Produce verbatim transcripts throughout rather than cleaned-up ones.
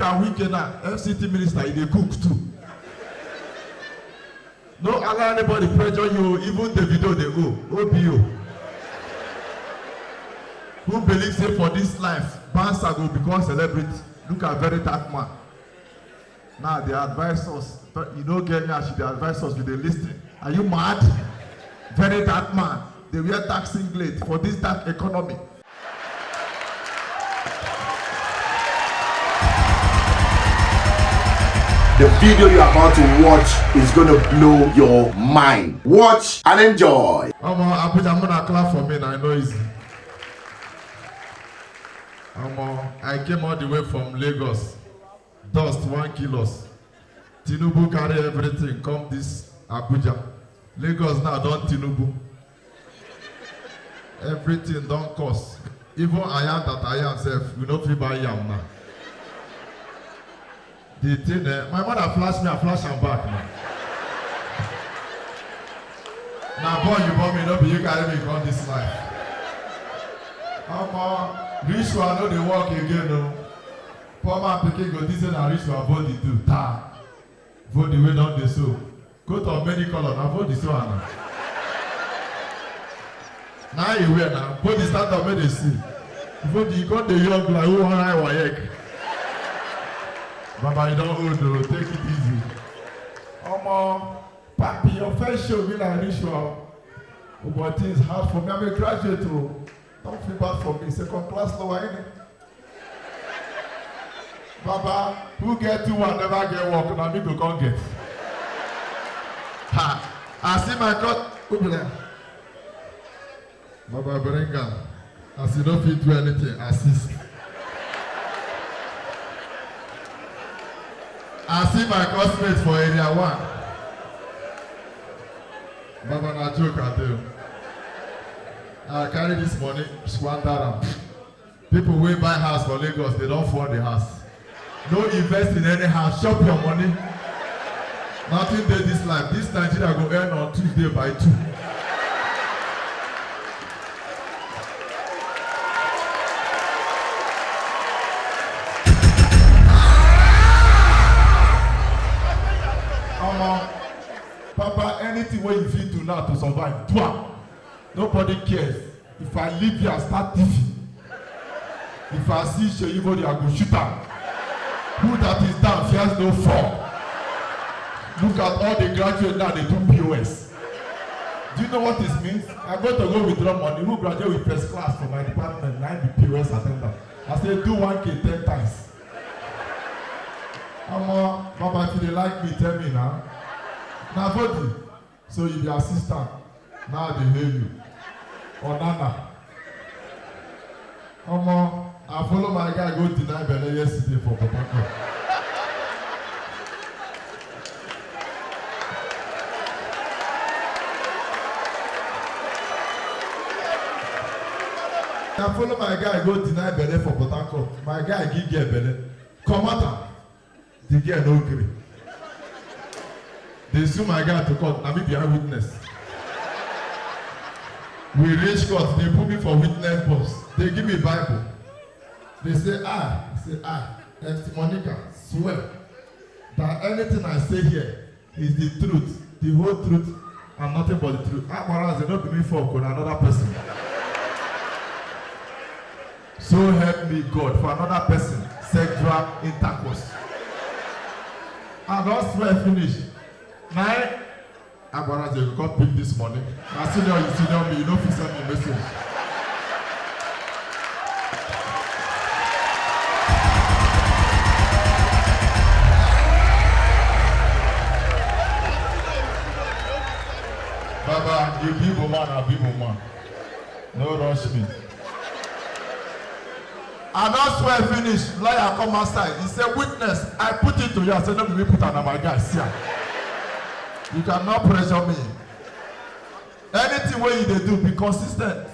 And Wike na F C T minister, e dey cook too. No allow anybody pressure you, even Davido dey go, O B O. Who believe say for this life, bouncer go become celebrity? Look at Very Dark Man. Now they advise us, but you no get me as you dey advise us, we dey listen. Are you mad? Very Dark Man, they wear dark singlet for this dark economy. The video you're about to watch is gonna blow your mind. Watch and enjoy. Omo, Abuja, muna clap for me now, I know easy. Omo, I came all the way from Lagos. Dust wan kill us. Tinubu carry everything come this Abuja. Lagos now don Tinubu. Everything don cost. Even ayam that ayam sef, we no fit buy yam now. The thing, eh, my mother flash me, I flash am back now. Na born you born me, no be you carry me come this life. Omo, ritual no dey work again o. Poor man pikin go think say na ritual body do. Ta. Body wey don dey so. Coat of many color, na body so and na. Na e wear na. Body stand up make dey see. Body, you come dey young like who wan write WAEC. Baba, you don old o, take it easy. Omo, papi, your first show be like ritual. Oh, but things hard for me. I'm a graduate o. Don't feel bad for me. Second class lower, innit? Baba, who get two one never get work, na me go come get. Ha! I see my cut. Who be that? Baba, bring am. As you no fit do anything, assist. I see my classmates for area one. Baba, na joke I do. I carry this money, squander am. People wey buy house for Lagos, they don fall the house. No invest in any house, chop your money. Nothing dey this life. This Nigeria go end on Tuesday by two. Omo, Papa, anything wey you fit do now to survive, do am. Nobody cares. If I leave here, I start thieving. If I see Seyi Bode, I go shoot am. Who that is down fears no fall. Look at all the graduates now, they do P O S. Do you know what this means? I go to go withdraw money. Who graduate with first class for my department? Na be P O S attendant. I say, "Do one K ten times." Omo, Baba, if you dey like me, tell me now. Na body. So you be assistant. Now they hail you. Onana. Omo, I follow my guy go deny belle yesterday for Port Harcourt. I follow my guy go deny belle for Port Harcourt. My guy give girl belle. Comot am. The girl no gree. They sue my guy to court. Na me be eyewitness. We reach court. They put me for witness box. They give me Bible. They say, "I," say, "I, Ernest Monica, swear that anything I say here is the truth, the whole truth, and nothing but the truth." Akpara say, "No be me for another person." So help me God, for another person, sexual intercourse. I don swear finish. Na Agbara say, "You come pick this money." Na senior you senior me, you no fit send me message. Baba, you be Igbo man, I be Igbo man. No rush me. I don swear finish. Lawyer come outside. He say, "Witness, I put it to you." I say, "No be me put am, na my guy. See am." You cannot pressure me. Anything wey you dey do, be consistent.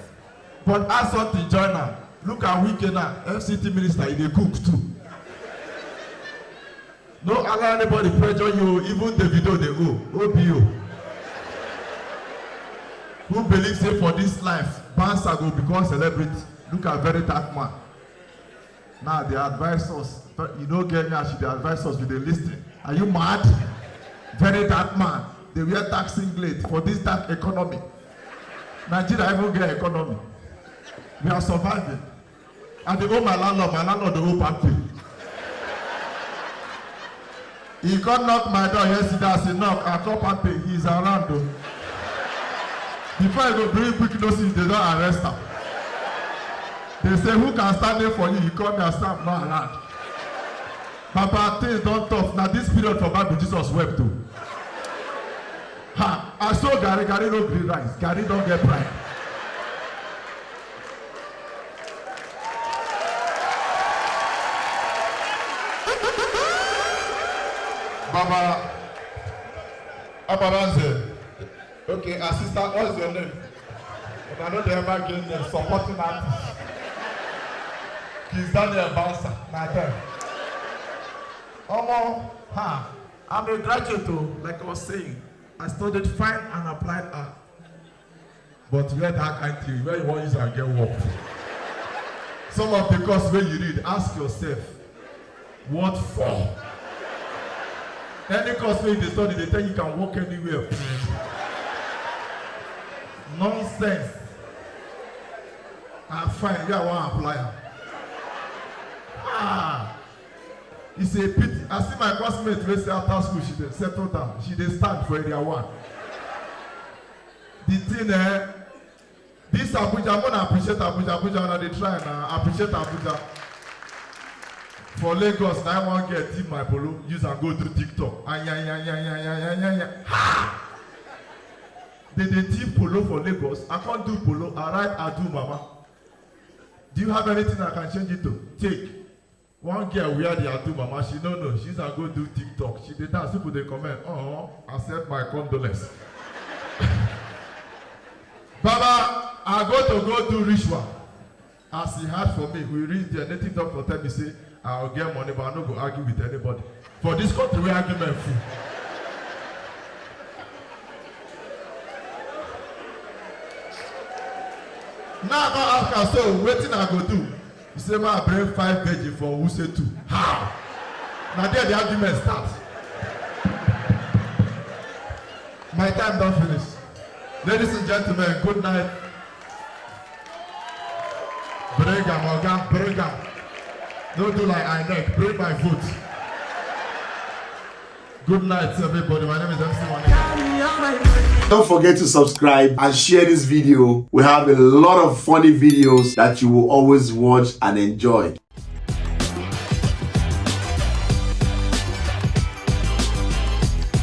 But add something join am. Look at Wike now, F C T minister, he dey cook too. No allow anybody pressure you, even Davido dey go, O B O. Who believe say for this life, bouncer go become celebrity? Look at Very Dark Man. Now they advise us. But you no get me as you dey advise us, we dey listen. Are you mad? Very dark man. They wear dark singlet for this dark economy. Nigeria even get economy. We are surviving. I dey owe my landlord, my landlord dey owe Palmpay. He come knock my door yesterday, as he knock, I call Palmpay, he is around o. Before I go bring quick notice, they don arrest am. They say, "Who can stand in for you?" He call me, I say, "I'm not around." Baba, things don tough. Na this period for Bible, Jesus wept o. Ha! I saw Gary, Gary no gree rise. Gary don get pride. Baba, Abaranze. Okay, assistant, what's your name? But I know they ever get name. Supporting artist. Kiss Daniel Bouncer. My turn. Omo, ha, I'm a graduate o. Like I was saying, I studied fine and applied art. But where that kind thing, where you wan use am get work? Some of the course wey you read, ask yourself, what for? Any course wey you dey study, dey tell you can work anywhere. Nonsense. Ah, fine, where I wan apply am? Ah, it's a pity. I see my classmate wey say after school she dey settle down. She dey stand for area one. The thing, eh, this Abuja, I wanna appreciate Abuja. Abuja, una dey try na appreciate Abuja. For Lagos, na one girl thief my polo, use am go do TikTok. Ayayayayayayaya. Ha! They dey thief polo for Lagos. I can't do polo. I write Adu Mama. Do you have anything I can change it to? Take. One girl wear the Adu Mama, she no know. She's a go do TikTok. She dey dance, people dey comment, "Oh, accept my condolence." Baba, I go to go do ritual. As he hard for me, we reach there. Native doctor tell me say, "I'll get money, but I no go argue with anybody." For this country, we argument full. Now I come ask am, so wetin I go do? He say, "Ma, bring five virgin for Wuse too." How? Na there the argument start. My time don finish. Ladies and gentlemen, good night. Bring am, oga, bring am. No do like INEC, bring my vote. Good night, everybody. My name is MC Money. Don't forget to subscribe and share this video. We have a lot of funny videos that you will always watch and enjoy.